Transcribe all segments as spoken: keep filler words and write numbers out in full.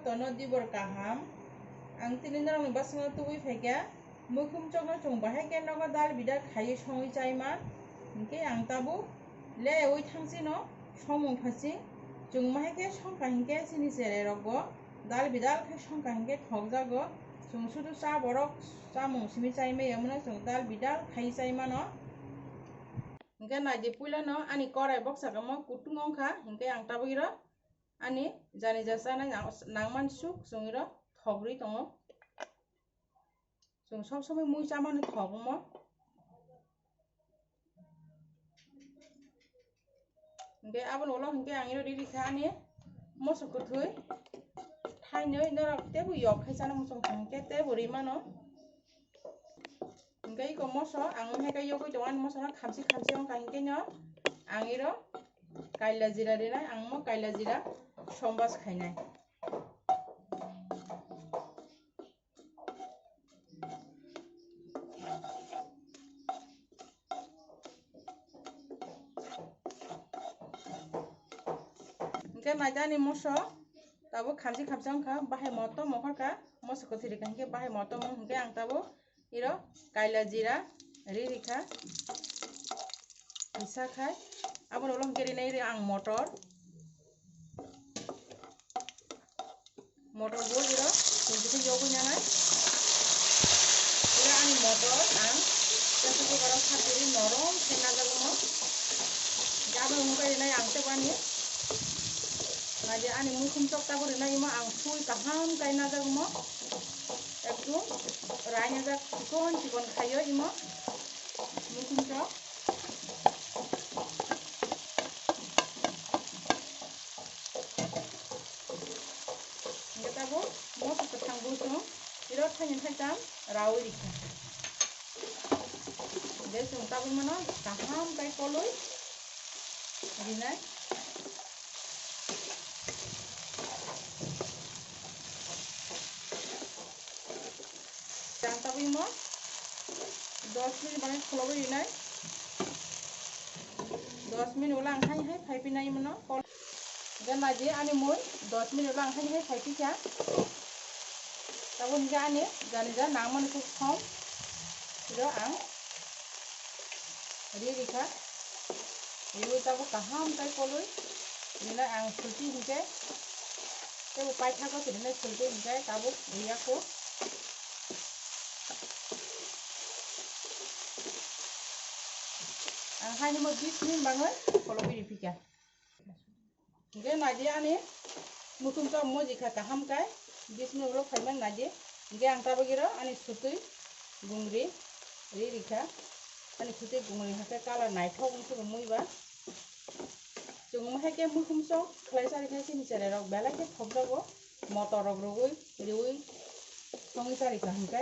Tono dibor kaham. Ang tini norokni bwskango tubui phaikha. Muikhum chokno chwng bahai khe nogo dal bidal khaiwi songwi chaima. Hinkhe ang tabuk leyaui thangchino somung phasing. Chwng bahai khe songkha hinkhe chini chererokbo dal bidal khe songkha hinkhe thokjago. Chwng sudu cha borok chamung simi chai maya mano, chwng dal bidal khai chai mano. Hinkhe naidi puilano ani korai boksakamo kutung wngkha, hinkhe ang tabuk iro ani jani ja chanai nang-, nangmani suk chwng iro thok rwi tongo. Chwng sob somoi mui chamani thok omo. Hinkhe aboni ulo hinkhe ang iro riri kha ani moso kwthwi thainwi norok teibo yok khai chana muchung kha hinkhe teibo rwi mano. Hinkhe iko moso ang hai khe yogwi tongo ani moso no khamsi khamsi wngkha hinkhe no ang iro kaila jira rinai ang mo kaila jira sombas khainai. Hinkhe naidi ani moso tabuk khamsi khamsi wngkha, bahai motom wngkha, moso kwthwi rikha hinkhe bahai motom wng hinkhe ang tabuk iro kaila jira ri rikha. Kisa khai aboni ulo hinkhe rinai ri ang motor. Motor bo iro kuntu khe yogwi nanai. Iro ani motor ang pressure cooker o sakiri norom khe najagwmo. Jabo wngkha rinai ang tei bani. Naidi ani muikhum chok tabuk rinai imo ang sui kaham kai najagwmo. Ekdum rai najak chikon chikon khaio imo muikhum chok. Hinkhe tabuk moso kwthang bo chwng iro thaini thaitam raui rikha. Hinkhe chwng tabuk mano kaham kai kolwi rinai. Ang tabuk imo dos minute bagwi kholobwi rinai. Dos minute ulo ang hai hai phai phinai imono. Hinkhe naidi ani mui dos minute ulo ang hai hai phai phikha. Tabuk hinkhe ani jani ja nangmani khe som. Iro ang ri rikha. Riui tabuk kaham khe kolwi rinai ang sulti hinkhe teibo paithago rinai sulti hinkhe tabuk riyakho. Ang hainimo bis minute bagwi kholobwi riphikha. Hinkhe naidi ani muikhum chok moji kha kaham kai, bis minute ulo phaimani naidi. Hinkhe ang tabuk iro ani sutwi gungri ri rikha. Ani sutwi gungri hakhe colour naithok wngsugo muiba. Chwng hai khe muikhum chok khlai chari khe chini chererok belai khe thokjago, motor rok rwui riui songwi chari kha hinkhe.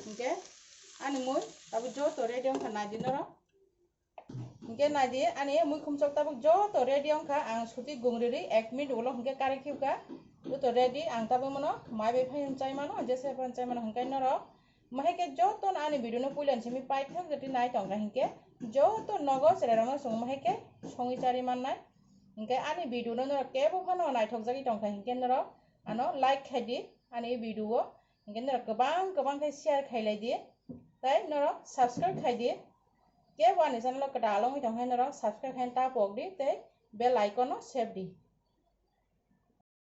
Hinkhe ani mui tabuk joto ready wngkha naidi norok. Hinkhe naidi ani muikhum chok tabuk joto ready wngkha, ang sutwi gungri ri ek minute ulo hinkhe kari khibkha. Joto ready ang tabuk mano mai bai phai chai mano, jesa phai chai mano hinkhe norok. Mahai khe joto no ani video no puila ni simi paithak jati nai tongkha hinkhe joto nogo chererok no chwng mahai khe songwi chari mannai. Hinkhe ani video no norok kebo phano naithok jagwi tongkha hinkhe norok ano like khai di ani video o. Hinkhe norok kwbang kwbang khe share khai lai di, tei norok subscribe khai di. Kebo ani channel o kwtal wngwi tong khe norok subscribe khai ta pok di tei bell icon no sep di.